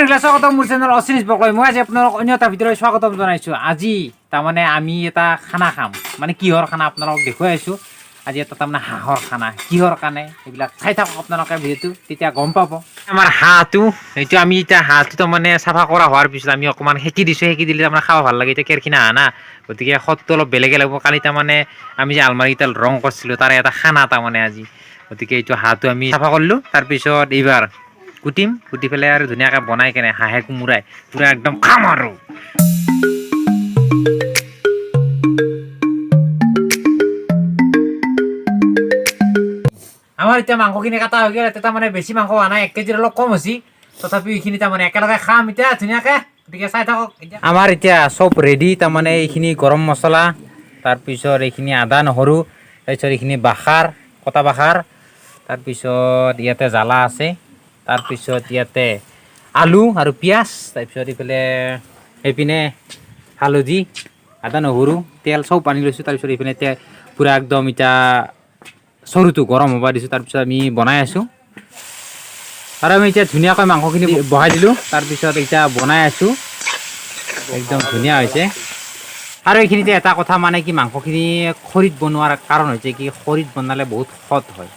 স্বাগতম মোৰ চেনেল অশ্বিনীশ বকলৈ। মই আজি আপোনালোক অন্য এটা ভিডিঅ'লৈ স্বাগতম জনাইছোঁ। আজি তাৰমানে আমি এটা খানা খাম, মানে কিহৰ খানা আপোনালোকক দেখুৱাই আছোঁ। আজি এটা তাৰমানে হাঁহৰ খানা, কিহৰ কাৰণে এইবিলাক চাই থাকক আপোনালোকে ভিডিঅ'টো, তেতিয়া গম পাব। আমাৰ হাঁহটো এইটো আমি এতিয়া হাঁহটো তাৰমানে চাফা কৰা হোৱাৰ পিছত আমি অকণমান সেকি দিছোঁ। সেকি দিলে তাৰমানে খাব ভাল লাগে। এতিয়া কেৰখিনা হাঁহ না, গতিকে সোৱাদটো অলপ বেলেগে লাগিব। কালি তাৰমানে আমি যে আলমাৰীকেইডাল ৰং কৰিছিলোঁ, তাৰে এটা খানা তাৰমানে আজি। গতিকে এইটো হাঁহটো আমি চাফা কৰিলোঁ, তাৰপিছত এইবাৰ কুটিম, কুটি পেলাই আৰু ধুনীয়াকৈ বনাই কেনে হাঁহে কোমোৰাই পূৰা একদম খাম। আৰু আমাৰ এতিয়া মাংসখিনি কাটা হৈ গ'ল। এতিয়া তাৰমানে বেছি মাংস হোৱা নাই, 1 কেজিৰ অলপ কম হৈছে। তথাপিও এইখিনি তাৰমানে একেলগে খাম এতিয়া ধুনীয়াকৈ, গতিকে চাই থাকক। এতিয়া আমাৰ এতিয়া চব ৰেডি, তাৰমানে এইখিনি গৰম মছলা, তাৰপিছত এইখিনি আদা নহৰু, তাৰপিছত এইখিনি বাখাৰ, কটা বাখাৰ, তাৰপিছত ইয়াতে জ্বালা আছে, তাৰপিছত ইয়াতে আলু আৰু পিঁয়াজ, তাৰপিছত এইফালে এইপিনে হালধি, আদা নহৰু, তেল চব আনি লৈছোঁ। তাৰপিছত এইপিনে তেল পূৰা একদম এতিয়া চৰুটো গৰম হ'ব দিছোঁ, তাৰপিছত আমি বনাই আছোঁ। আৰু আমি এতিয়া ধুনীয়াকৈ মাংসখিনি বহাই দিলোঁ, তাৰপিছত এতিয়া বনাই আছোঁ, একদম ধুনীয়া হৈছে। আৰু এইখিনিতে এটা কথা, মানে কি, মাংসখিনি খৰিত বনোৱাৰ কাৰণ হৈছে কি, খৰিত বনালে বহুত সোৱাদ হয়,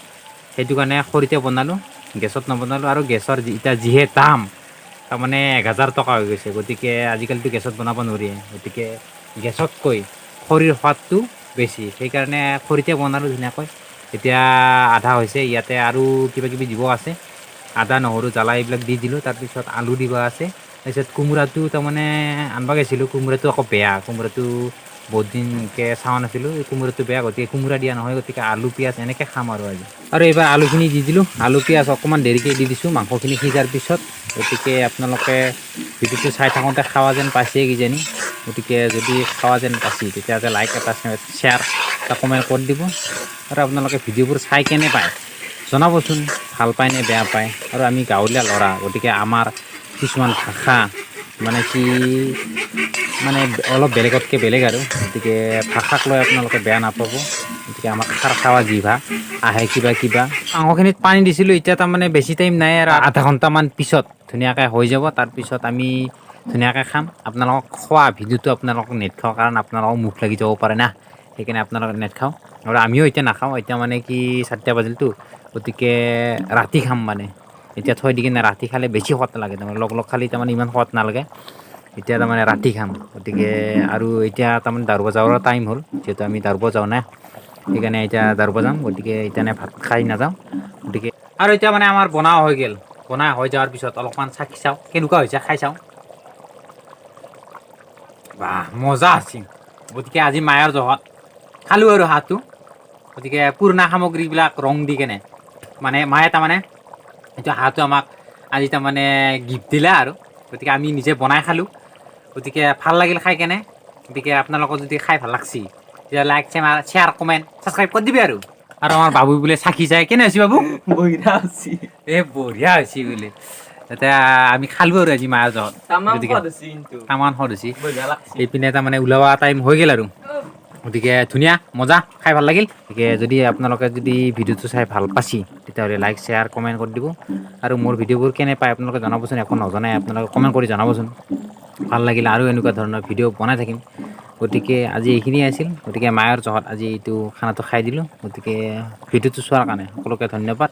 সেইটো কাৰণে খৰিতে বনালোঁ, গেছত নবনালোঁ। আৰু গেছৰ এতিয়া যিহে দাম, তাৰমানে 1000 টকা হৈ গৈছে, গতিকে আজিকালিতো গেছত বনাব নোৱাৰি। গতিকে গেছতকৈ খৰিৰ সোৱাদটো বেছি, সেইকাৰণে খৰিতে বনালোঁ ধুনীয়াকৈ। এতিয়া আধা হৈছে, ইয়াতে আৰু কিবা কিবি দিব আছে, আদা নহৰু জ্বালা এইবিলাক দি দিলোঁ, তাৰপিছত আলু দিব আছে। তাৰপিছত কোমোৰাটো তাৰমানে আনিব গৈছিলোঁ, কোমোৰাটো আকৌ বেয়া, কোমোৰাটো বহুত দিনকৈ চোৱা নাছিলোঁ, এই কোমোৰাটো বেয়া, গতিকে কোমোৰা দিয়া নহয়। গতিকে আলু পিঁয়াজ এনেকৈ খাম আৰু আজি। আৰু এইবাৰ আলুখিনি দি দিলোঁ, আলু পিঁয়াজ অকণমান দেৰিকৈ দি দিছোঁ মাংসখিনি সিজাৰ পিছত। গতিকে আপোনালোকে ভিডিঅ'টো চাই থাকোঁতে খোৱা যেন পাইছে কিজানি। গতিকে যদি খোৱা যেন পাইছে, তেতিয়াহ'লে লাইক এটা, শ্বেয়াৰ এটা, কমেণ্ট কৰি দিব। আৰু আপোনালোকে ভিডিঅ'বোৰ চাই কেনে পায় জনাবচোন, ভাল পায় নে বেয়া পায়। আৰু আমি গাঁৱলীয়া ল'ৰা, গতিকে আমাৰ কিছুমান ভাষা মানে কি, মানে অলপ বেলেগতকৈ বেলেগ আৰু, গতিকে ভাষাক লৈ আপোনালোকে বেয়া নাপাব। গতিকে আমাক খাৰ খোৱা জিভা আহে কিবা কিবা। মাংসখিনিত পানী দিছিলোঁ, এতিয়া তাৰমানে বেছি টাইম নাই আৰু, আধা ঘণ্টামান পিছত ধুনীয়াকৈ হৈ যাব। তাৰপিছত আমি ধুনীয়াকৈ খাম। আপোনালোকক খোৱা ভিডিঅ'টো আপোনালোকক নেদেখাওঁ, কাৰণ আপোনালোকক মুখ লাগি যাব পাৰে না, সেইকাৰণে আপোনালোকক নেদেখাওঁ। আৰু আমিও এতিয়া নাখাওঁ, এতিয়া মানে কি 4টা বাজিলতো, গতিকে ৰাতি খাম। মানে এতিয়া থৈ দি কিনে ৰাতি খালে বেছি সোৱাদ লাগে, তাৰমানে লগ লগ খালে তাৰমানে ইমান সোৱাদ নালাগে। এতিয়া তাৰমানে ৰাতি খাম। গতিকে আৰু এতিয়া তাৰমানে দাৰুব যাৱাৰ টাইম হ'ল, যিহেতু আমি দাৰুব যাওঁ না, সেইকাৰণে এতিয়া দাৰুব যাম। গতিকে এতিয়া ভাত খাই নাযাওঁ। গতিকে আৰু এতিয়া মানে আমাৰ বনোৱা হৈ গ'ল। বনাই হৈ যোৱাৰ পিছত অলপমান চাকি চাওঁ কেনেকুৱা হৈছে, খাই চাওঁ। বাহ, মজা আছে। গতিকে আজি মায়াৰ জহত খালোঁ আৰু হাঁহটো। গতিকে পুৰণা সামগ্ৰীবিলাক ৰং দি কেনে মানে মায়ে তাৰমানে এইটো হাঁহটো আমাক আজি তাৰমানে গিফ্ট দিলে আৰু, গতিকে আমি নিজে বনাই খালোঁ। গতিকে ভাল লাগিল খাই কেনে। গতিকে আপোনালোকৰ যদি খাই ভাল লাগছি, তেতিয়া লাইক, শ্বেয়াৰ, কমেণ্ট, ছাবস্ক্ৰাইব কৰি দিবি। আৰু আৰু আমাৰ বাবু বোলে চাকি যায়, কেনে হৈছে বাবু? বঢ়িয়া হৈছে। এ বঢ়িয়া হৈছে বোলে। এতিয়া আমি খালোঁ আৰু আজি মায়াৰ জহত। তামাম গতিকে সোৱাদ হৈছে কিন্তু। তামান সোৱাদ হৈছে। বঢ়িয়া লাগছে। এইপিনে তাৰমানে ওলোৱা টাইম হৈ গ'ল আৰু, গতিকে ধুনীয়া মজা, খাই ভাল লাগিল। গতিকে যদি আপোনালোকে যদি ভিডিঅ'টো চাই ভাল পাইছে, তেতিয়াহ'লে লাইক, শ্বেয়াৰ, কমেণ্ট কৰি দিব। আৰু মোৰ ভিডিঅ'বোৰ কেনে পায় আপোনালোকে জনাবচোন, একো নজনাই, আপোনালোকে কমেণ্ট কৰি জনাবচোন। ভাল লাগিলে আৰু এনেকুৱা ধৰণৰ ভিডিঅ' বনাই থাকিম। গতিকে আজি এইখিনিয়ে আছিল। গতিকে মায়ৰ জহত আজি এইটো খানাটো খাই দিলোঁ। গতিকে ভিডিঅ'টো চোৱাৰ কাৰণে সকলোকে ধন্যবাদ।